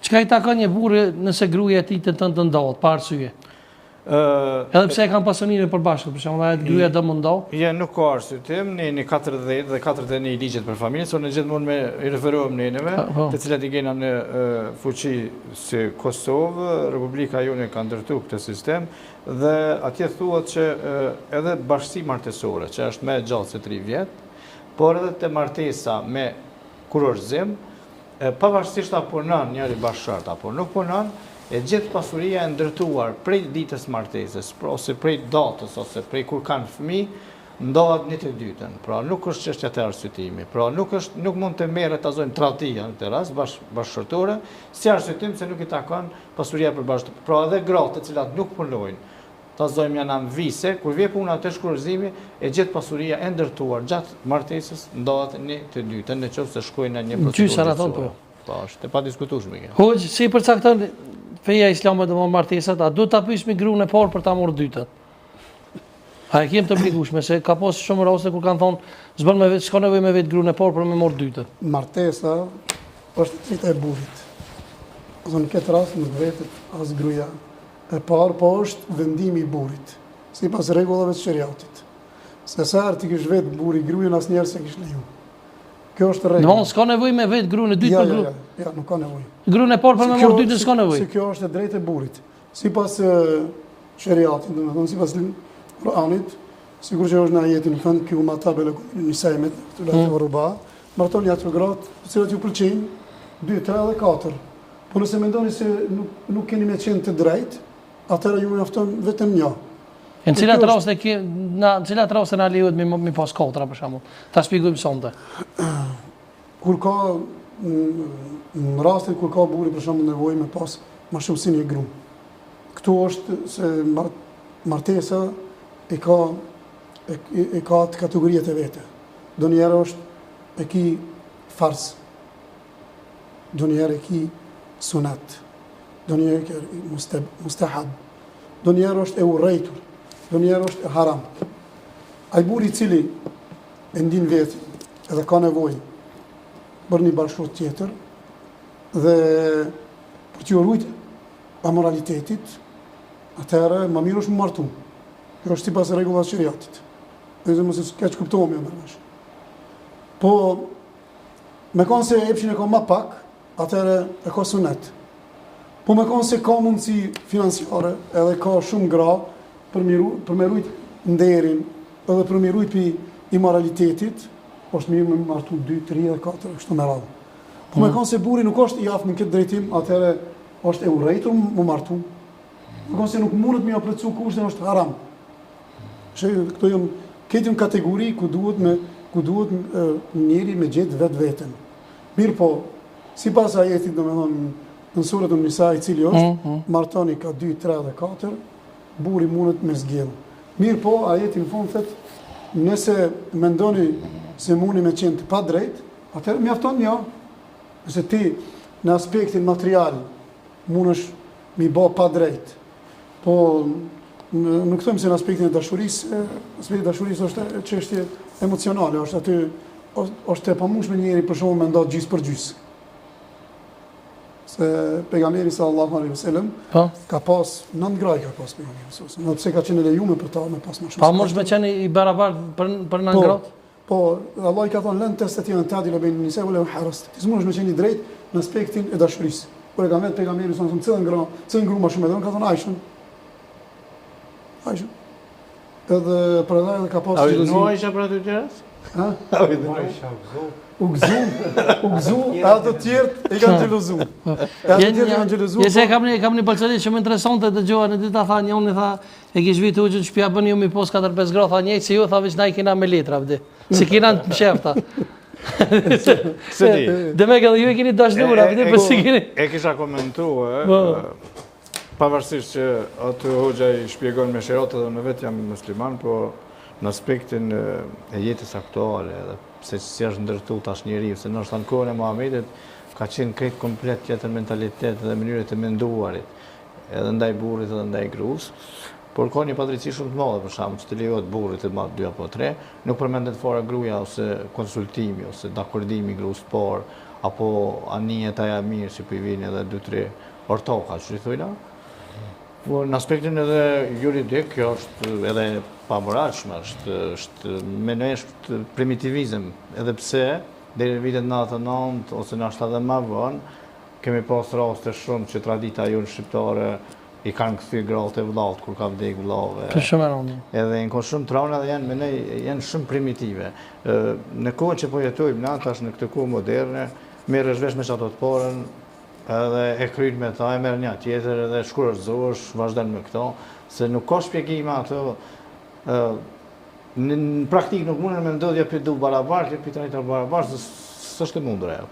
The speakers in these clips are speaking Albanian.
Çka i takon një burri nëse gruaja e tij tenton të ndahet pa arsye? Edhe pse e kanë pasurinë e përbashkët, për shembull, ajo gruaja do m'u nda? Jo, nuk ka arsyetim, neni 40 dhe 41 i ligjit për familje, se ne gjithmonë me i referohem neneve, po. të cilat i kena në fuqi si Kosovë, Republika jonë ka ndërtu këtë sistem, dhe atje thuhet që edhe bashkësi martesore, që është më e gjatë se 3 vjet, por edhe te martesa me kurorëzim, Pavarësisht a punon njëri bashkëshort apo nuk punon, e gjithë pasuria e ndërtuar prej ditës martesës, pra ose prej datës ose prej kur kanë fëmijë, ndahet një të dytën. Pra nuk është çështja te arsyetimi. Pra nuk është nuk mund të merret ta zojmë tradhtia në këtë rast bash, bashkëshortore, si arsyetim se nuk i takon pasuria e përbashkët. Pra edhe gratë të cilat nuk punojnë, Ta zojmë janë amvise, kur vjen puna te shkurorëzimi, e gjithë pasuria e ndërtuar gjatë martesës ndahet një të dytën, në qoftë se shkojnë në një procedurë gjyqësore. Po. Po, është e padiskutueshme kjo. Hoxhë, si përcakton feja islame domethënë martesat, a duhet ta pyesim gruan e parë për ta marrë dytën? A e kemi të obligueshme se ka pas shumë raste kur kanë thonë, s'bën me vet, s'ka nevojë me vet gruan e parë për me marrë dytën. Martesa është e drejta e burrit. Do në këtë rast nuk vetet as gruaja E parë po është vendimi i burrit, sipas rregullave të sheriatit. Se sa herë të kish vet burri gruan asnjëherë s'e kish leju. Kjo është rregull. Domthon s'ka nevojë me vet gruan e dytë për gruan. Jo, jo, nuk ka nevojë. Gruan e parë për me marrë dytën s'ka nevojë. Se kjo është e drejtë e burrit. Sipas sheriatit, domethënë sipas Kur'anit, sikur që është në ajetin fenkihu ma tabe lekum minen nisai methna ve thulathe mm. ve ruba, martoni ato gratë, të cilat ju pëlqejnë, 2, 3 dhe 4. Po nëse mendoni se nuk, nuk keni me qenë të drejtë, atëherë ju mjafton vetëm një. Në cilat raste ke në cilat raste na lejohet me me pas katra për shembull? Ta shpjegojmë sonte. Kur ka në rastin kur ka burri për shembull nevojë me pas më shumë se një gru. Këtu është se martesa e ka e, e ka atë kategoritë e vete. Ndonjëherë është e ki farz Ndonjëherë e ki sunet, ndonjëherë e ki mustahab, ndonjëherë është e urrejtur, ndonjëherë është e haram. Ai burri i cili e ndin veten edhe ka nevojë për një bashkëshort tjetër dhe për t'iu rujt amoralitetit, atëherë më mirë është m'u martu. Kjo është sipas rregullave të sheriatit. Dhe mos e keqkuptohemi më vesh. Po Me konë se epshin e ka ma pak, atëherë e ka sunet. Po me konë se ka mundësi financiare edhe ka shumë gra për, miru, për me rujt nderin edhe për me rujt pi imoralitetit, është mirë me martu 2, 3 dhe 4, kështu me radhë. Po me mm. konë se burri nuk është i aftë në këtë drejtim, atëherë është e urrejtur m'u martu. Me konë se nuk mundet me ia plotësu kushtin, është haram. Që këto janë këto janë kategori ku duhet me ku duhet njeri me gjetë vetveten. Mirëpo, sipas ajetit, domethënë, në suretun Nisa i cili është, mm -hmm. martoni ka 2, 3 dhe 4, burri mundet me zgjedh. Mirëpo, ajeti në fund thotë, nëse mendoni se mundi me qenë të padrejt, atëherë mjafton një. Nëse ti në aspektin material mundesh m'i bo padrejt, Po, nuk them se në aspektin e dashurisë, aspekti i dashurisë është çështje emocionale, është aty është e pamundshme njeri për shembull me nda gjysë për gjysë. Se pejgamberi sallallahu alaihi wasallam po ka pas nëntë gra ka pas pejgamberi sallallahu alaihi wasallam, edhe pse ka qenë e lejuar për ta me pas më shumë. Pa mund me qenë i barabartë për për nëntë po, gratë? Po, Allah i ka thonë, len testetia en tadile bejnen nisa, ue leu haraste. Ti s'mundesh me qenë i drejtë në aspektin e dashurisë. Kur e ka vetë pejgamberi, sallallahu alaihi wasallam, cilën gra, cilën gru ma shumë e don, ka thonë Aishën. Aishën. Edhe prandaj edhe ka pas xhelozi. A Aisha për aty tjerat? Ha? A Aisha u gëzu. U gëzu, u gëzu, e ato tjerët e kanë xhelozu. E ato tjerët e kanë xhelozu. Jese kam një kam një pëlqerim shumë interesante dëgjova një ditë tha njëri tha E kish vetë hoxhën në shpi bën ju mi pos 4-5 gra, tha njëjtë si ju, tha veç na i kena me letra, vde. S'i kena të mshefta. Se di. Demek edhe ju e keni dashnura, vde, po s'i keni. E kisha komentu, e, po. pavarësisht që aty hoxha i shpjegon me sheriat edhe unë vetë jam musliman, po në aspektin e jetës aktuale edhe se si është ndërtu tash njeriu, se ndoshta në kohën e Muhamedit ka qenë krejt komplet tjetër mentalitet dhe mënyrë të menduarit. edhe ndaj burrit edhe ndaj grus, por ka një padrejtësi shumë të madhe për shembull që të lejohet burrit të marrë dy apo tre, nuk përmendet fare gruaja ose konsultimi ose dakordimi i gruas të parë. Apo a nijet aja mirë si po i vijnë edhe dy tre ortaka, që i thujna. Po në aspektin edhe juridik, kjo është edhe pamoralshme, është, është mendoj është primitivizëm, edhe pse deri në vitet 99 ose ndoshta edhe ma vonë, kemi pas raste shumë që tradita jonë shqiptare i kanë kthy gratë e vllaut kur ka vdek vllau. Për shumë e rëndë. Edhe janë konë shumë t'rana dhe janë, mendoj, janë shumë primitive. Në kohën që po jetojmë na, tash në këtë kohë moderne, merresh vesh me qato të parën, edhe e kryn me ta, e merr një tjetër, edhe shkurorëzohesh, vazhdon me këto, se nuk ka shpjegime ato, në praktikë nuk mundën me ndodhë, jo po i du barabartë, jo po i trajtoj barabartë, s'është e mundur ajo.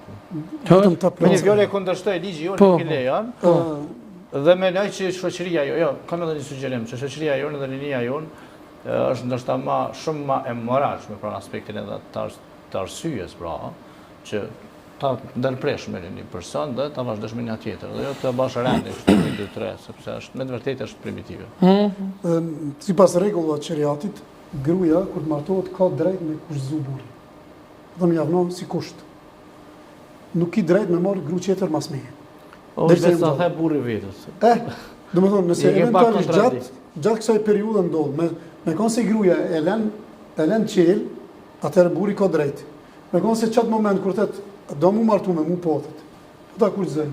Vetëm ta Me një fjalë e kundërshtoj ligji jonë, po, nuk e po. lejon. Po. Dhe mendoj që shoqëria jo, jo, kam edhe një sugjerim që shoqëria jonë dhe rinia jonë është ndoshta ma shumë ma e moralshme pra në aspektin edhe të, të arsyes, pra, që ta ndërpresh me një person dhe ta vazhdosh me një tjetër, dhe jo të bash rendin kështu 1 2 3, sepse është me të vërtetë është primitive. Mm. Sipas rregullave të sheriatit, gruaja kur të martohet ka drejt me kushtëzu burrin. Dhe me ja vnon si kusht. Nuk ki drejt me marrë gru tjetër mas meje. O, vetë sa the burri vetës. Eh, domethonë, nëse eventualisht gjatë, gjatë kësaj periudhe ndodh, me, me konë se gruja e len, e len çel, atëherë burri ka drejt. Me konë se qatë moment kur thet, do mu martu me mu po thet, po ta kushtëzoj,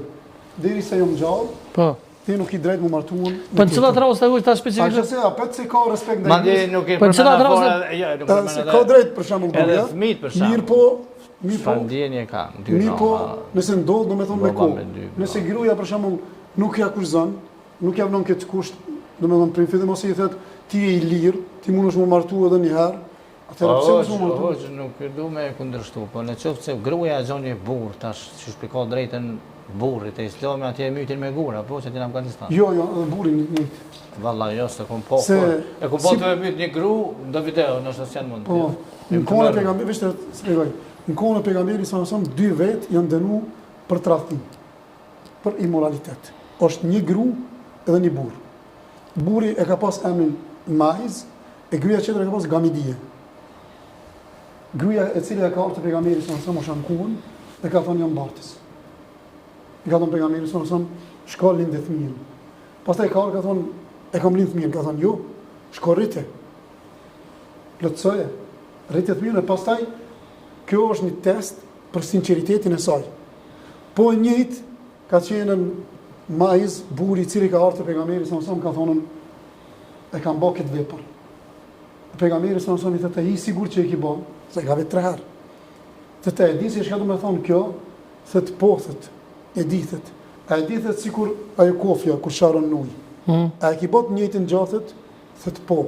derisa jom gjallë, po. ti nuk ki drejt mu martu me Po në cilat raste ta ta specifikoj? A se apet se ka respekt ndaj Madje nuk e po në cilat raste jo, nuk e se ka drejt për shembull gruaja. Edhe fëmijët për shembull. Mirë po, mirë po. ndjenje ka, dy Mirë po, nëse ndodh, domethonë me kohë. Nëse gruaja për shembull nuk ja kushtëzon, nuk ja vnon këtë kusht, domethonë prej fillim ose i thotë ti je i lirë, ti mundesh mu martu edhe një herë, Atëherë pse mos u martu? Hoxhë, nuk e du me e kundërshtu, po në qoftë se gruaja e gjon një burrë tash që shpikon ka drejtën burrit e islami atje e mytin me gura, po që ti në Afganistan. Jo, jo, edhe burri njëjtë. Valla, jo, s'e kom po, se, e kom po si... të e myt një gru në video, nështë s'janë mund. Po, në kohën e pejgamberit, veç të shpjegoj. Në kohën e pejgamberit sa më dy vet janë dënu për tradhti, për imoralitet. Është një gru edhe një burrë. Burri e ka pas emrin Maiz, E gruaja tjetër e ka pas Gamidije. Gruaja e cila e ka ardhur te pejgamberi sa sa është ankuar dhe ka thonë jam bartës. I ka thonë pejgamberi sa sa shko linde fëmijën. Pastaj ka ardhur ka thonë e kam lind fëmijën, ka thonë jo, shko rrite. Plotësoje. Rrite fëmijën e pastaj kjo është një test për sinqeritetin e saj. Po e njëjtë ka qenë Maiz, burri i cili ka ardhur te pejgamberi sa sa ka thonë e kam bo këtë vepër. Pejgamberi sa sa i thotë, "Je i sigurt që e ki bo?" Se e ka vetë tre herë. Thotë, e di se çka do me thonë kjo? Thotë, po, thotë, e di, thotë. A e di, thotë, sikur ajo kofja, kur sharron në ujë. Mm. A e ki bo të njëjtën gjë, thotë? Thotë, po.